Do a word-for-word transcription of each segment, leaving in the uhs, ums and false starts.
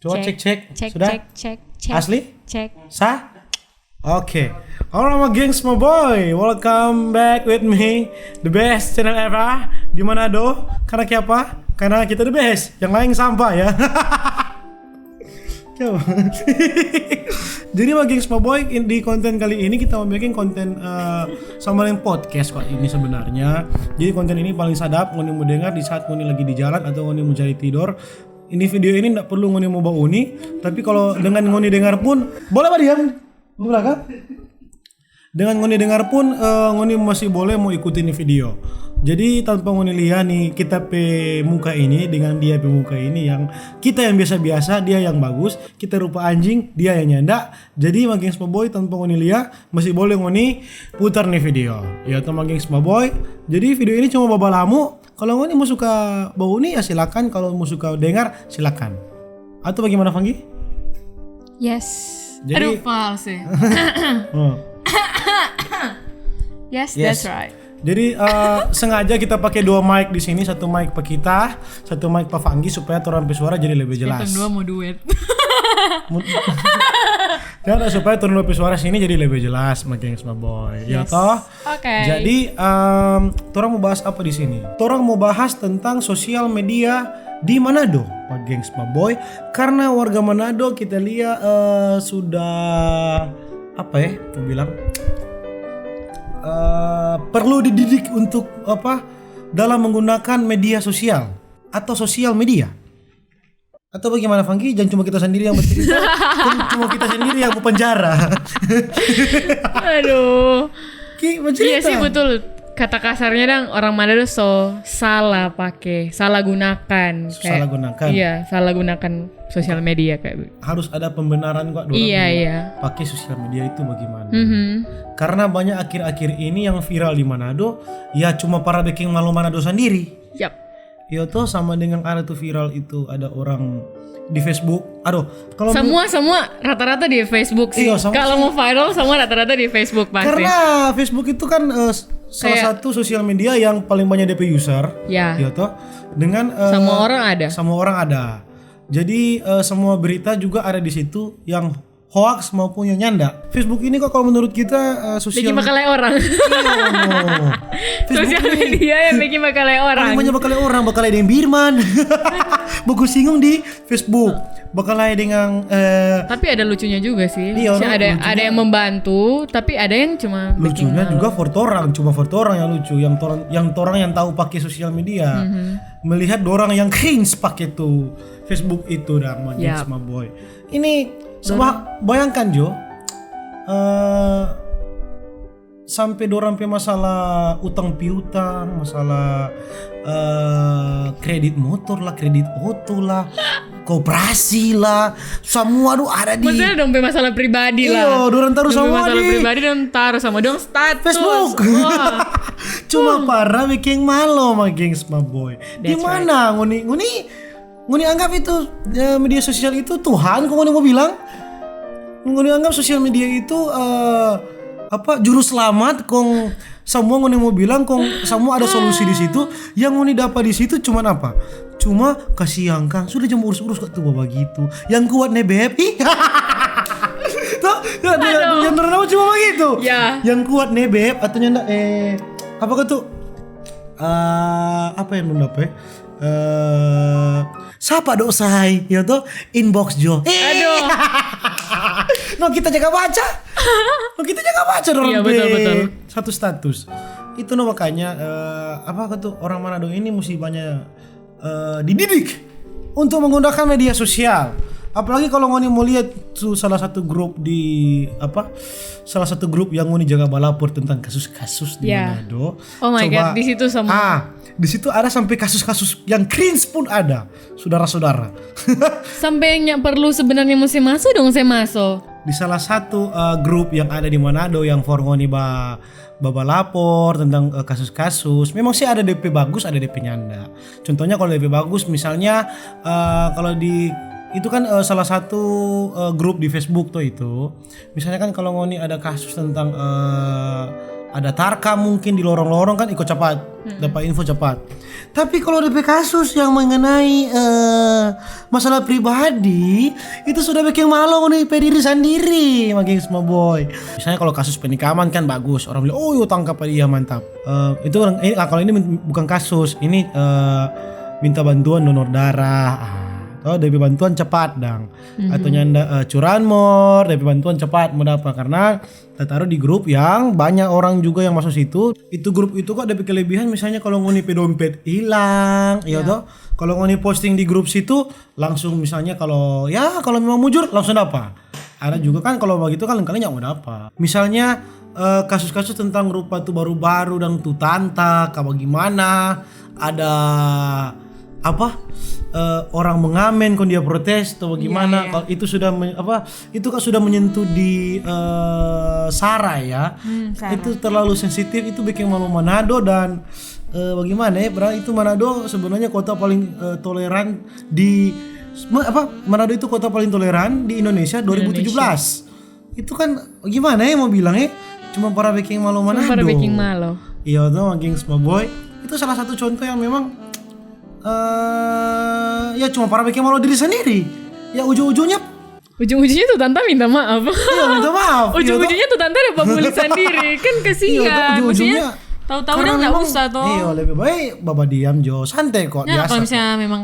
Coba cek, cek. Cek, Sudah? Cek, cek, cek. Asli? Cek. Sah? Oke. Alright, my gengs, my boy. Welcome back with me, the best channel ever. Di Manado? Karena kiapa? Karena kita the best. Yang lain sampah ya. Coba. Jadi, my gengs, my boy, in- di konten kali ini kita mau bikin konten eh, sama dengan podcast kok ini sebenarnya. Jadi konten ini paling sadap ngoni mau dengar di saat ngoni lagi di jalan atau ngoni mau cari tidur. Ini video ini ndak perlu ngoni mau bauni, tapi kalau dengan ngoni dengar pun boleh ba diam di belakang. Dengan ngoni dengar pun eh, ngoni masih boleh mau ikuti ini video. Jadi tanpa ngoni lia nih kita pe muka ini dengan dia pe muka ini yang kita yang biasa-biasa, dia yang bagus, kita rupa anjing, dia yang nyanda. Jadi my gengs my boy tanpa ngoni lia masih boleh ngoni putar nih video. Ya toh my gengs my boy. Jadi video ini cuma babalamu. Kalau ngoni mau suka bauni ya silakan, kalau mau suka dengar silakan. Atau bagaimana Fanggi? Yes. Jadi- Aduh, fals ya. Hmm. Yes, Yes. That's right. Jadi eh, sengaja kita pakai dua mic di sini, satu mic pa kita, satu mic pa Fanggi supaya torang pe suara jadi lebih jelas. Kita dua mau duet. Mut- Karena supaya torang pe suara sini jadi lebih jelas, my gengs my boy. Ya Yes. toh? Oke. Jadi, em, torang mau bahas apa di sini? Torang mau bahas tentang sosial media di Manado, my gengs my boy. Karena warga Manado kita lihat eh, sudah apa ya? Mau bilang eh, perlu dididik untuk apa? Dalam menggunakan media sosial atau sosial media. Atau bagaimana Fanggi? Jangan cuma kita sendiri yang bercerita, jangan cuma kita sendiri yang mau penjara. Aduh. Ki, bercerita. Iya sih betul. Kata kasarnya dang orang Manado so salah pake, salah gunakan. Kayak- Salah gunakan. Iya, salah gunakan sosial media kayak begitu. Harus ada pembenaran kok dulu. Iya, iya. Pakai sosial media itu bagaimana? Mhm. Karena banyak akhir-akhir ini yang viral di Manado, ya cuma para bikin malu Manado sendiri. Yap. Iya toh, sama dengan ada tuh viral itu, ada orang di Facebook. Aduh, kalau Semua semua rata-rata di Facebook sih. Iya, sama Kalau mau viral semua rata-rata di Facebook pasti. Karena Facebook itu kan eh, s- salah Kayak- satu sosial media yang paling banyak D P user. Ya. Iya toh. Dengan eh, Sama orang ada. Sama orang ada. Jadi eh, semua berita juga ada di situ yang hoax maupun yang nyanda. Facebook ini kok kalau menurut kita eh, sosial Bikin bakal orang. Iya, no. Facebook Sosial ini media yang bikin bakal orang. Paling banyak bakal orang, bakal ada yang birman. Baku singgung di Facebook. Bakal ada dengan eh, Tapi ada lucunya juga sih. Iya, Maksudnya ada ada lucunya. Ada yang membantu, tapi ada yang cuma bikin lucunya malu. Juga for torang, cuma for torang yang lucu, yang torang yang torang yang tahu pakai sosial media. Mhm. Melihat dorang yang cringe pakai tuh Facebook itu dah, my gengs, Yap. my boy. Ini coba bayangkan jo, eh sampai dorang pe masalah utang piutang, masalah eh kredit motor lah, kredit oto lah, koperasi lah, semua tuh ada di Maksudnya dong pe masalah pribadi Iya, lah. dorang taruh Dong pe semua masalah di- pribadi dan taruh sama dong status. Facebook. Wah. Cuma para bikin malu, my gengs, my boy. Di That's mana ngoni ngoni ngoni anggap itu eh, media sosial itu Tuhan kong ngoni mau bilang? Ngoni anggap sosial media itu eh, apa juru selamat kong semua ngoni mau bilang kong semua ada solusi di situ. Yang ngoni dapat di situ cuman apa? Cuma kasiang kang sudah jam urus-urus kok tuh bagitu. Yang kuat nih beb. Ih. Tuh, tuh, tuh, Aduh. Yang terkenal cuma begitu. Ya. Yang kuat nih beb atau nyanda eh apa kau tuh? Eh apa yang belum dapat? Eh sapa dok say? Ya tuh inbox jo. Eh. Aduh. No kita jaga baca. No kita jaga baca dorang Iya, betul, pe betul. Satu status. Itu no makanya eh, apa kau tuh orang Manado ini mesti banyak eh, dididik untuk menggunakan media sosial. Apalagi kalau ngoni mau lihat tuh salah satu grup di apa? Salah satu grup yang ngoni jaga balapor tentang kasus-kasus di Ya. Manado. Oh my Coba- God, di situ semua. Ah, di situ ada sampai kasus-kasus yang cringe pun ada, saudara-saudara. Sampai yang perlu sebenarnya mesti masuk dong, saya masuk. Di salah satu eh, grup yang ada di Manado yang for ngoni ba babalapor tentang eh, kasus-kasus. Memang sih ada D P bagus, ada D P nyanda. Contohnya kalau D P bagus, misalnya eh, kalau di itu kan eh, salah satu eh, grup di Facebook tuh itu. Misalnya kan kalau ngoni ada kasus tentang eh, ada tarkam mungkin di lorong-lorong kan, iko capat, dapa info capat. Tapi kalau depe kasus yang mengenai, eh, masalah pribadi, itu sudah bikin malu nih pe diri sandiri, makin semua boy. Misalnya kalau kasus penikaman kan bagus, orang bilang, "Oh, yo tangkap dia, mantap." Eh, itu orang, eh, ah, kalau ini men-, bukan kasus, ini, eh, minta bantuan donor darah. Ah, atau depe bantuan cepat dang. Atau nyanda, eh, curanmor, depe bantuan cepat mo dapa karena tataru di grup yang banyak orang juga yang masuk situ. Itu grup itu kok ada kelebihan, misalnya kalau ngoni pe dompet hilang, ya toh. Kalau ngoni posting di grup situ, langsung misalnya kalau, ya, kalau memang mujur, langsung dapa. Ada juga kan kalau begitu kan kalinya mau dapa. Misalnya, eh, kasus-kasus tentang rupa tu baru-baru dan tu tanta, ka bagimana, ada apa, eh, orang mengamen kong dia protes atau bagaimana. Iya, iya. Kalau itu sudah men-, apa, itu kan sudah menyentuh di, eh, sara ya. Hmm, sara. Itu terlalu sensitif, itu bikin malu Manado dan, eh, bagaimana ya, padahal itu Manado sebenarnya kota paling, eh, toleran di me-, apa, Manado itu kota paling toleran di Indonesia dua ribu tujuh belas. Itu kan gimana ya mau bilang ya, cuma para biking malu Manado. Cuma para biking malu. Iya tuh, makin semua boy. Itu salah satu contoh yang memang, eh, ya cuma para biking malu diri sendiri. Ya ujung-ujungnya, ujung-ujungnya tuh tanta minta maaf. Iya, minta maaf, iya, ujung-ujungnya tuh tanta ada babuli sendiri. Kan kasihan. Iya, tuh ujung-ujungnya. Maksudnya, tahu-tahu karena udah nggak memang, usah toh. Iya, lebih baik baba diam jo, santai kok, ya, biasa kalau misalnya kok. Memang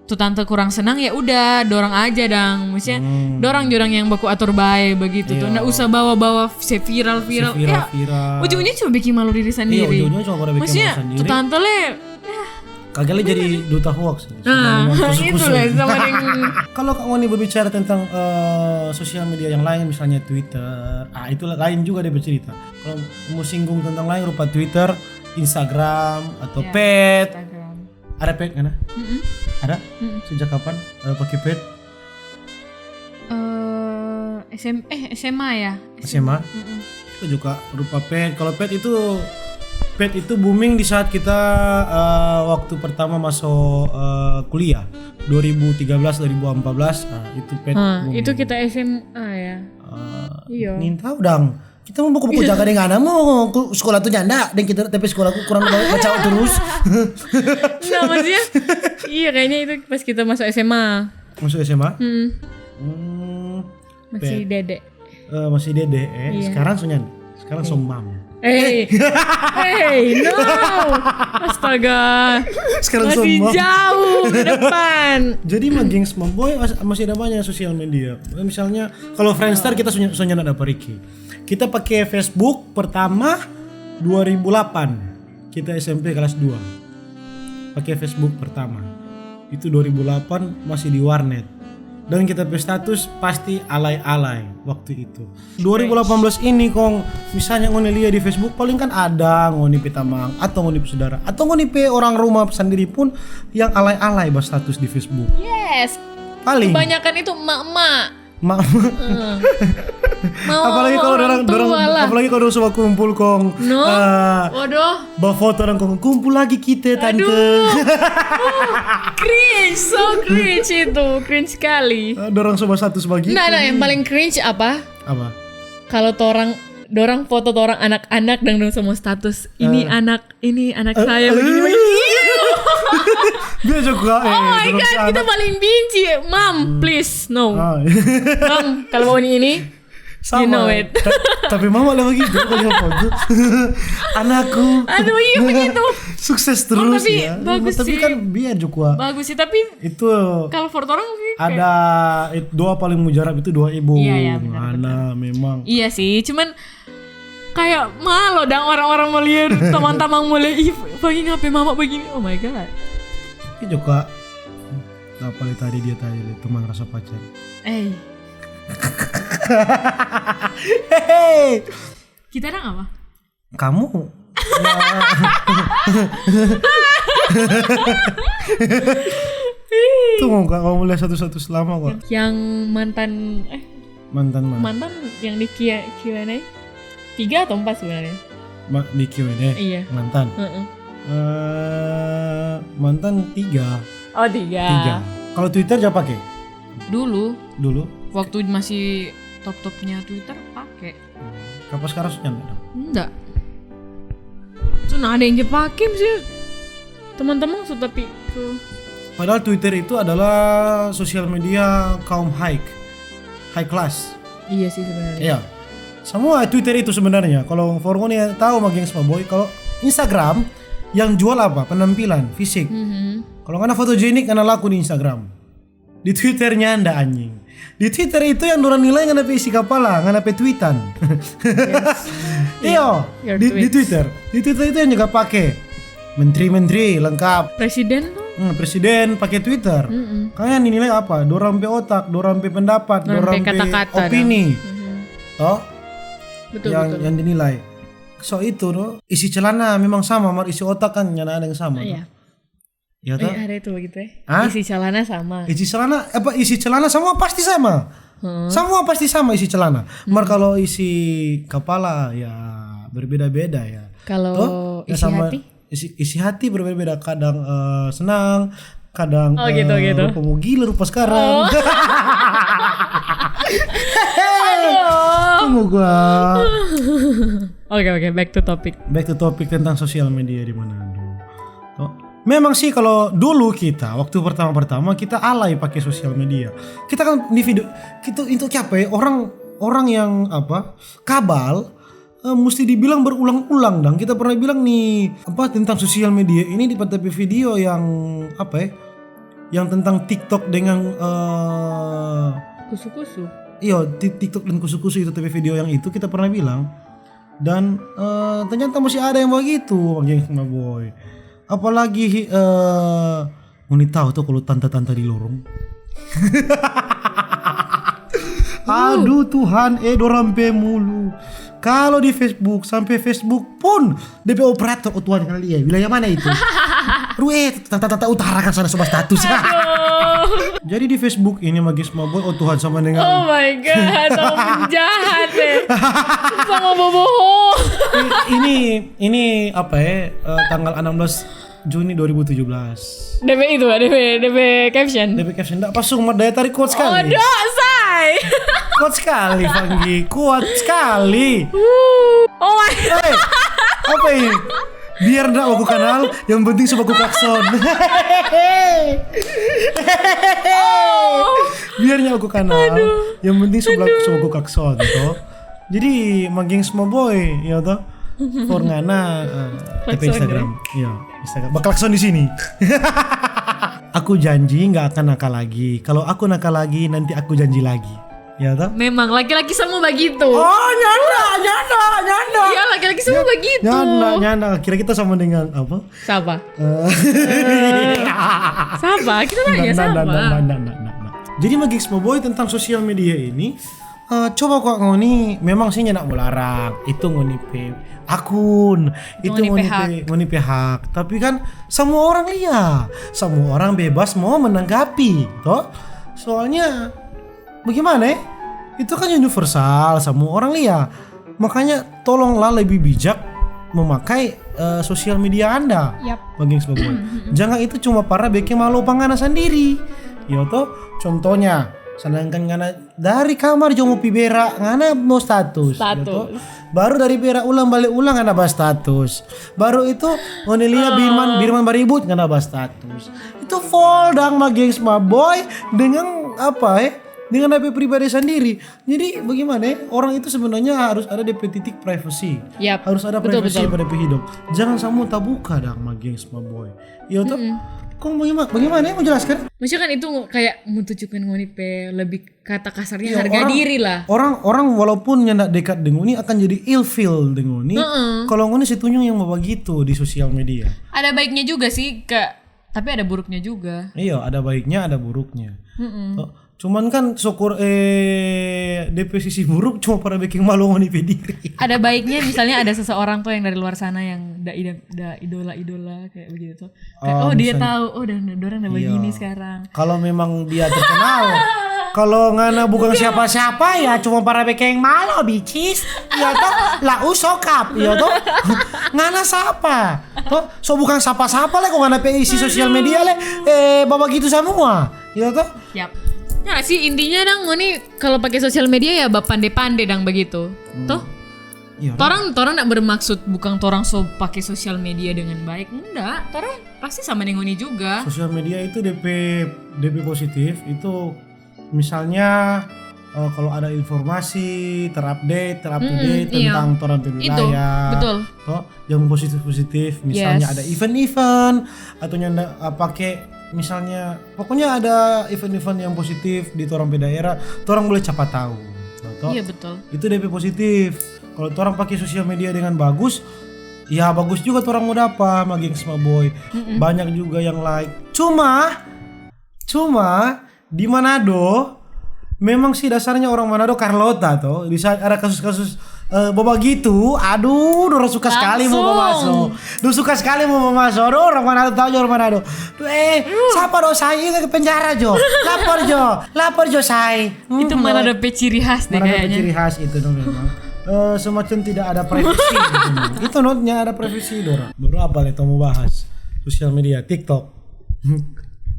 tu tanta kurang senang, ya udah, dorang aja dang. Maksudnya, hmm, dorang jo dang yang baku atur bae begitu tuh. Iya. Nggak usah bawa-bawa se viral-viral. Se viral-viral. Ya, ujungnya cuma bikin malu diri sendiri. Iya, ujungnya cuma pada bikin malu sendiri. Maksudnya, tu tanta le, ya. Kagak le jadi duta hoax. Nah, sama dengan kusu-kusu. Itulah, sama dengan kalau kak ngoni berbicara tentang, eh, sosial media yang lain, misalnya Twitter, ah, itu lain juga dia bercerita. Kalau mau singgung tentang lain rupa Twitter, Instagram, atau ya, pet. Instagram. Ada pet, ngana? Mm-mm. Ada? Mm-mm. Sejak kapan, eh, pakai pet? Eh, S M, eh, S M A ya? S M A? Mm-mm. Itu juga rupa pet. Kalau pet itu, pet itu booming di saat kita, eh, waktu pertama masuk, eh, kuliah. Dua ribu tiga belas, dua ribu empat belas, nah, itu pet booming. Itu kita S M A ya? Eh, iya. Nintau dang. Kita mau buku-buku jaga deng ngana, mau ku-, sekolah tu nyanda, deng kita tapi sekolah ku kurang ba-, baca terus. Enggak, maksudnya, iya, kayaknya itu pas kita masuk S M A. Masuk S M A? Hmm. Hmm. Masih dede. Eh, masih dede, eh. Iya. Sekarang so nyanda. Sekarang so mam. Eh, eh, no. Astaga. Sekarang so mam. Masih jauh ke depan. Jadi, mah, gengs, mam boy, mas-, masih ada banyak sosial media. Misalnya, kalau Friendster kita so nya-, so nyanda dapa Ricky. Kita pake Facebook pertama dua ribu delapan. Kita S M P kelas dua. Pake Facebook pertama. Itu dua ribu delapan masih di warnet. Dan kita pe status pasti alay-alay waktu itu. Dua ribu delapan belas ini kong, misalnya ngoni lia di Facebook, paling kan ada ngoni pe tamang, atau ngoni pe saudara, atau ngoni pe orang rumah sandiri pun yang alay-alay bastatus di Facebook. Yes. Paling. Kebanyakan itu emak-emak. Mak. Heeh. Apalagi kalau orang, orang tua lah. Apalagi kalau orang so bakumpul kong, no. Eh, waduh. Bafoto orang kong, "Kumpul lagi kita, tante." Aduh. Cringe, so cringe itu, cringe sekali. Eh, dorang so bastatus bagitu. Nah, nah, yang paling cringe apa? Apa? Kalau torang, dorang foto torang anak-anak dan dorang semua status, "Ini anak, ini anak saya," begini, begini. Dia juga, eh, oh my God, kita paling benci. Mam, please, no. Ah. Mam, kalau mau ini, sama. You know it. Ta-, tapi mama lah begitu, kalau foto. Anakku. Aduh, iya begitu. Sukses terus, tapi ya. Bagus sih. Tapi kan biar juga. Bagus sih, tapi itu kalau foto orang sih ada, dua paling mujarab itu dua ibu. Iya, iya, benar, benar. Mana memang. Iya sih, cuman kayak malu dang orang-orang mau lihat, teman-teman mau lihat, "Ih, pagi ngapain mama begini?" Oh my God. Ini juga. Apa le tadi dia tadi le, teman rasa pacar. Eh. Hehe. Kita dang apa? Kamu. Tuh mau kak, kamu lihat satu-satu selama kok. Yang mantan, eh, mantan mana? Mantan yang di Q-, Q and A. Tiga atau empat sebenarnya? Ma-, di Q and A? Iya. Mantan? Heeh. Eh, mantan tiga. Oh, tiga. Tiga. Kalau Twitter ja pake? Dulu. Dulu? Waktu masih top-topnya Twitter pake. Kapa sekarang so nyanda dong? Nda. Nah, ada yang ja pake, maksudnya teman-teman su tapi su. Padahal Twitter itu adalah sosial media kaum high, high class. Iya sih sebenarnya. Iya. Semua Twitter itu sebenarnya. Kalau for ngoni tahu, ma gengs, ma boy, kalau Instagram yang jual apa? Penampilan, fisik. Mhm. Kalau ngana fotogenik, ngana laku di Instagram. Di Twitter nyanda, anjing. Di Twitter itu yang dorang nilai ngana pe isi kapala, ngana pe tweetan. Iyo, Your di, di tweets. Twitter. Di Twitter itu yang juga pake menteri-menteri lengkap. Presiden tuh. Hmm, presiden pake Twitter. Mm-mm. Kayaknya yang dinilai apa? Dorang pe otak, dorang pe pendapat, Dorang dorang pe pe kata-kata dong. Opini. Mhm. Toh? Betul, yang betul. Yang dinilai. So itu, no, isi celana memang sama, mar isi otak kan nyanda ada yang sama. Iya. Ya Eh, toh? Ada itu begitu ya. Hah? Isi celana sama. Isi celana apa, isi celana semua pasti sama. Hmm. Semua pasti sama isi celana. Mar kalau isi kapala ya berbeda-beda ya. Kalau Toh? Ya, isi sama hati? Isi, isi hati berbeda-beda. Kadang eh, senang, kadang Oh, gitu, eh, gitu. Rupa mo gila rupa sekarang. Oh. Aduh. Tunggu gua. Oke, oke, back to topic. Back to topic tentang sosial media di Manado. Toh? Memang sih kalau dulu kita waktu pertama-pertama kita alay pakai sosial media. Kita kan di video itu itu apa ya, orang orang yang apa, kabal, eh, mesti dibilang berulang-ulang dang. Kita pernah bilang nih apa tentang sosial media ini di P T P video yang apa ya, yang tentang TikTok dengan eh, Kusu-kusu. Iyo, ti- TikTok dan kusu-kusu itu, tapi video yang itu kita pernah bilang. Dan eh, ternyata masih ada yang begitu, ma gengs, ma boy. Apalagi eh ngoni tahu tuh kalau tanta-tanta di lorong. Aduh Tuhan, eh dorang pe mulu. Kalau di Facebook, sampai Facebook pun depe operator, oh Tuhan, kali ya, wilayah mana itu? Rue, tanta-tanta utara kan sana, sobat status. Jadi di Facebook ini, ma gengs, ma boy, oh Tuhan, sama dengan Oh my god, orang jahat eh. Sama boboho. I- ini ini apa ya? Eh, tanggal enam belas Juni dua ribu tujuh belas. D P itu, D P, D P caption. D P caption, ndak pas, cuma daya tarik kuat Oh, sekali. dok, say. Kuat sekali, Fanggi. Kuat sekali. Wuh. Oh my god. Eh, apa ini? Biar ndak aku kenal, yang penting su baku klakson. Biar ndak aku kenal, yang penting su baku su baku klakson, toh. Jadi, ma gengs, ma boy, ya toh. For ngana, eh, T P Klakson, Instagram. Iya, Instagram. Baklakson di sini. Aku janji nggak akan nakal lagi. Kalau aku nakal lagi, nanti aku janji lagi. Ya toh? Memang laki-laki semua begitu. Oh, nyanda, nyanda, nyanda. Iya, laki-laki semua begitu. Nyanda, nyanda. Kira kita sama dengan apa? Siapa? Eh, Siapa? Kita nanya Nggak, siapa? nggak, nggak, nggak, nggak, nggak, nggak. Jadi, ma gengs, ma boy, tentang sosial media ini, eh, coba kok ngoni, memang sih nyanda mo larang, itu ngoni pe akun, itu Ngoni pe ngoni pe, ngoni pe hak. Tapi kan semua orang lia, semua orang bebas mau menanggapi, toh. Soalnya bagaimana ya? Itu kan universal, semua orang lia. Makanya tolonglah lebih bijak memakai eh, sosial media Anda. Yap. Ma gengs, ma boy. Jangan itu cuma para beking malu pa ngana sandiri. Yo toh, contohnya, sedangkan ngana dari kamar jo mo pi bera, ngana mo status. Yo toh? Status. Baru dari bera ulang bale ulang ngana ba status. Baru itu ngoni lia birman, birman baribut ngana ba status. Itu full dang, ma gengs, ma boy, dengan apa eh? Dengan dia pe pribadi sandiri. Jadi bagaimana ya? Orang itu sebenarnya harus ada dia pe titik privacy. Yap. Harus ada Betul, privacy betul. Pada pe hidup. Jangan samua tabuka dang, ma gengs, ma boy. Iya toh? Kong bagaimana? Bagaimana ya mau jelaskan? Maksudnya kan itu kayak mau tunjukin ngoni pe lebih kata kasarnya Iya, harga orang- diri lah. Orang orang walaupun nyanda dekat deng ngoni akan jadi ilfil deng ngoni. Heeh. Kalau ngoni se tunjung yang mau bagitu di sosial media. Ada baiknya juga sih, Kak. Tapi ada buruknya juga. Iya, ada baiknya, ada buruknya. Mm-mm. Toh, cuman kan syukur eh D P sisi buruk cuma pada bikin malu ngoni pe diri. Ada baiknya misalnya ada seseorang tuh yang dari luar sana yang da, ida- da idola-idola kayak begitu tuh. Kayak, Oh, oh, dia misalnya. Tahu, oh udah orang udah Iya. Begini sekarang. Kalau memang dia terkenal, kalau ngana bukan siapa-siapa ya cuma para bekeng malo bicis, ya toh, lau sokap, ya toh. Ngana sapa? Toh, so bukan sapa-sapa le, kok ngana pe isi sosial media le, eh, bawa gitu semua, ya toh. Yap. Ya sih intinya dang ngoni kalau pakai sosial media ya bapande-pande dang begitu. Toh? Iya, Torang torang ndak bermaksud bukang torang so pake sosial media dengan baik. Ndak, torang pasti sama deng ngoni juga. Sosial media itu D P D P positif itu misalnya eh, kalau ada informasi terupdate, terupdate Mm-mm, iya. tentang torang pe Itu wilayah. Betul. Toh, yang positif-positif, misalnya Yes. ada event-event atau nyanda apa ke misalnya pokoknya ada event-event yang positif di torang pe daerah, torang boleh capa tahu. Toh, Iya, betul. Itu D P positif. Kalau torang pakai sosial media dengan bagus, ya bagus juga torang mau dapa sama gengs sama boy. Banyak juga yang like. Cuma, cuma di Manado memang sih dasarnya orang Manado Carlota toh. Di saat ada kasus-kasus eh, begitu, aduh, dorang suka sekali mau Langsung. mamaso. Dorang suka sekali mau mamaso. Aduh, orang Manado tahu jo orang Manado. Tuh, eh, siapa do sai ke penjara jo? Lapor jo, lapor jo sai. Itu Manado pe ciri khas deh Manado pe kayaknya. Ciri khas itu dong memang. Eh, semacam tidak ada privasi gitu. Itu notnya ada privasi dorang. Baru apa le mau bahas? Sosial media, TikTok.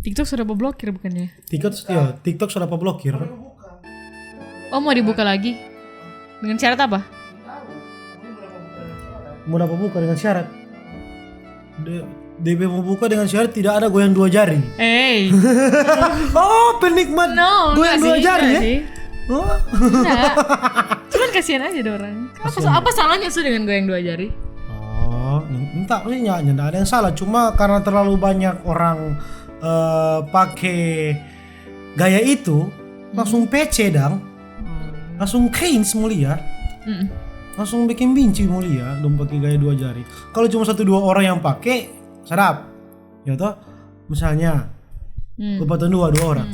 TikTok sudah blokir bukannya? TikTok, iya, TikTok sudah apa blokir? Oh, mau dibuka lagi? Dengan syarat apa? Mau apa buka dengan syarat? De, DP mau buka dengan syarat tidak ada goyang dua jari. Hey, Oh, penikmat no, goyang enggak dua sih, jari enggak ya? Sih. Oh. Enggak. Cuman kasihan aja deh orang. Apa, apa salahnya sih dengan goyang dua jari? Oh, entah sih, ya, nggak ada yang salah. Cuma karena terlalu banyak orang eh, pakai gaya itu, langsung pece dang, langsung cringe mulia, Mm-mm. langsung bikin binci mulia dong pakai gaya dua jari. Kalau cuma satu dua orang yang pakai, sadap, ya toh. Misalnya, Hmm. lupa tuh dua dua orang.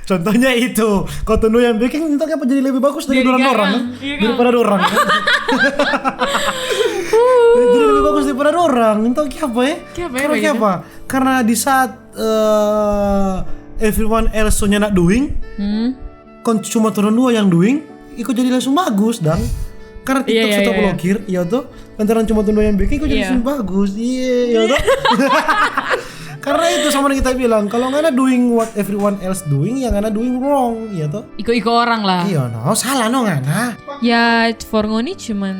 Contohnya itu, kau tuh yang bikin itu apa jadi lebih bagus dari Jadi orang gaya, orang iya kan? Daripada orang. Jadi lebih bagus daripada orang. Itu apa ya? Kiapa ya Karena begitu? Kiapa? Karena di saat eh, everyone else so nyanda doing, Hmm. kon cuma torang dua yang doing, iko jadi langsung bagus dang. Karena TikTok Iya, iya, sudah iya. Blokir, iya tuh. Lantaran cuma torang dua yang bikin, iko jadi Iya. langsung bagus. Iya, iya tuh. Karena itu sama yang kita bilang, kalau ngana doing what everyone else doing, ya ngana doing wrong, iya tuh. Iko-iko orang lah. Iya, no, salah no ngana. Ya, for ngoni cuman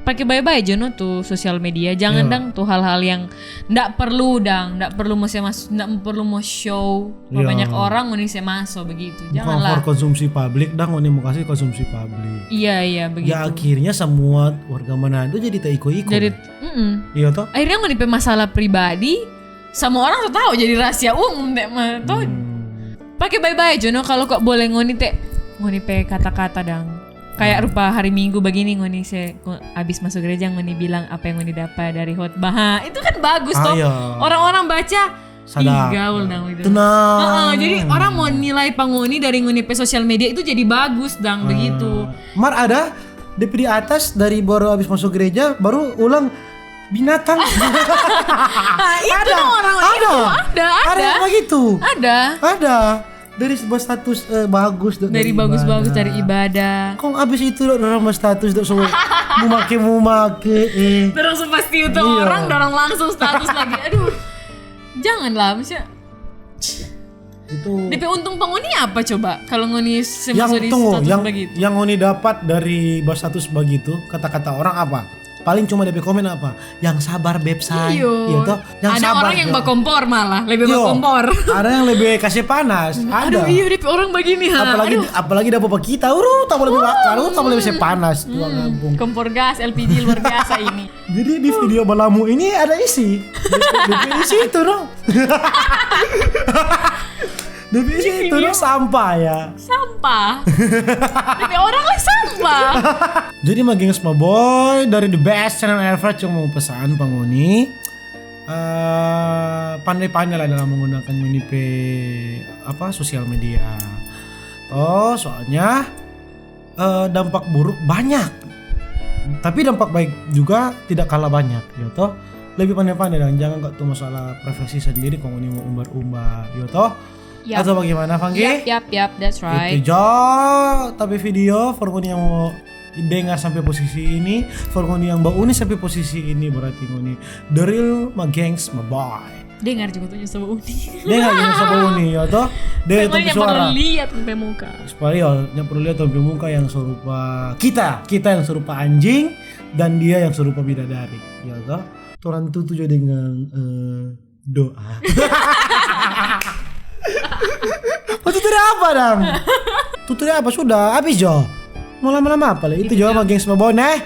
pake bae-bae jo no tu sosial media. Jangan Iya. Dang tu hal-hal yang ndak perlu dang, ndak perlu mo se mas, ndak perlu mo show. Iya. Banyak orang ngoni se maso begitu. Bukan Janganlah. For konsumsi publik dang, ngoni mau kasih konsumsi publik. Iya, iya begitu. Ya akhirnya semua warga Manado jadi taiko-iko. Jadi, mm-mm. Iya toh? Akhirnya ngoni pe masalah pribadi sama orang so tahu jadi rahasia umum deh mah toh. Hmm. Pake bae-bae jo no, kalau kok boleh ngoni te ngoni pe kata-kata dang. Kayak rupa hari Minggu begini ngoni se ko- abis masuk gereja ngoni bilang apa yang ngoni dapat dari khotbah. Ha, itu kan bagus toh. Ayo. Orang-orang baca Sadar. Ih, gaul dang itu. Tenang. Heeh, jadi orang mau nilai pa ngoni dari ngoni pe sosial media itu jadi bagus dang begitu. Mar ada D P di atas dari baru habis masuk gereja baru ulang binatang. Ah, itu Ada, dong orang ada. Itu, ada, ada. Ada yang begitu. Ada. Ada. Dari sebuah status eh, bagus dok, Dari bagus-bagus dari ibadah. Kong abis itu dok orang status dok so mau make mau make eh. Terus pasti itu Iya. orang dorong langsung status lagi. Aduh. Janganlah, maksudnya. Itu D P untung pa ngoni apa coba? Kalau ngoni se- yang masuk di tunggu status yang begitu. Yang ngoni dapat dari berstatus begitu kata-kata orang apa? Paling cuma D P komen apa? Yang sabar beb say. Iyo. Iya toh? Yang Ada sabar, orang yang Jo. bakompor malah, lebih Yo, bakompor. Ada yang lebih kasih panas. Aduh, Ada. Iya, D P orang begini ha. Apalagi Aduh. Apalagi dapet kita, uh, tak boleh bakar, uh, tak boleh bisa panas tuh kampung. Kompor gas, L P G luar biasa ini. Jadi di video balamu ini ada isi. Di isi itu dong. Di isi itu dong sampah ya. Sampah. D P orang lah sampah. Jadi ma gengs ma boy dari the best channel ever cuma mau pesan pa ngoni. Eh, pandai-pandai lah dalam menggunakan ngoni pe apa sosial media. Oh, soalnya eh, dampak buruk banyak. Tapi dampak baik juga tidak kalah banyak, ya toh. Lebih pandai-pandai dan jangan kok tuh masalah privasi sendiri kong ngoni mau umbar-umbar, ya toh. Yap. Atau bagaimana, Fangge? Yap, yap, yap, that's right. Itu jo, tapi video for ngoni yang mau dengar sampai posisi ini, for ngoni yang bauni sampai posisi ini berarti ngoni the real ma gengs ma boy. Dengar juga tu Nyonya Sobo Uni. Dengar Nyonya Sobo Uni, ya toh? Dia itu Pokoknya suara. Perlu lihat pe muka. Supaya ya, yang perlu lihat tong pe muka yang serupa kita, kita yang serupa anjing dan dia yang serupa bidadari, ya toh? Torang tutu jo dengan eh, doa. Oh, tutu ada apa dang? Tutu ada apa sudah? Habis jo. Mau lama-lama apa lagi? Itu jo sama gengs sama Boy, eh?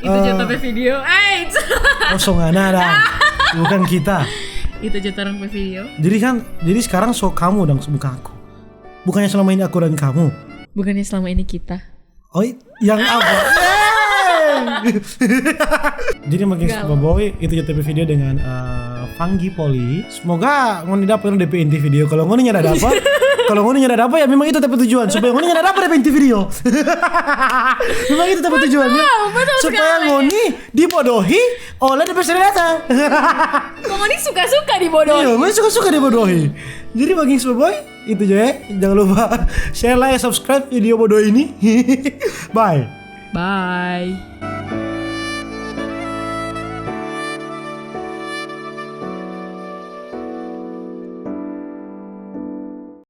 Itu jo ta pe video. Eh, Kosong ada dang. Bukan kita. Itu jo torang pe video. Jadi kan, jadi sekarang so kamu dang, so bukan aku. Bukannya selama ini aku dan kamu. Bukannya selama ini kita. Oh, i- yang apa? Yeay! Jadi makin Galau. Sobo Boy itu jo ta pe video dengan eh, Fanggi Poli. Semoga ngoni dapa depe inti video. Kalau ngoni nyanda dapa, kalau ngoni nyanda dapa ya memang itu ta pe tujuan supaya ngoni nyanda dapa depe inti video. Memang itu ta pe tujuan ya. Betul, betul Supaya sekali. Ngoni dibodohi oleh depe seri data. Kong ngoni suka-suka dibodohi. Iya, ngoni suka-suka dibodohi. Jadi makin Sobo Boy itu jo ya. Jangan lupa share, like, subscribe video bodoh ini. Bye. Bye.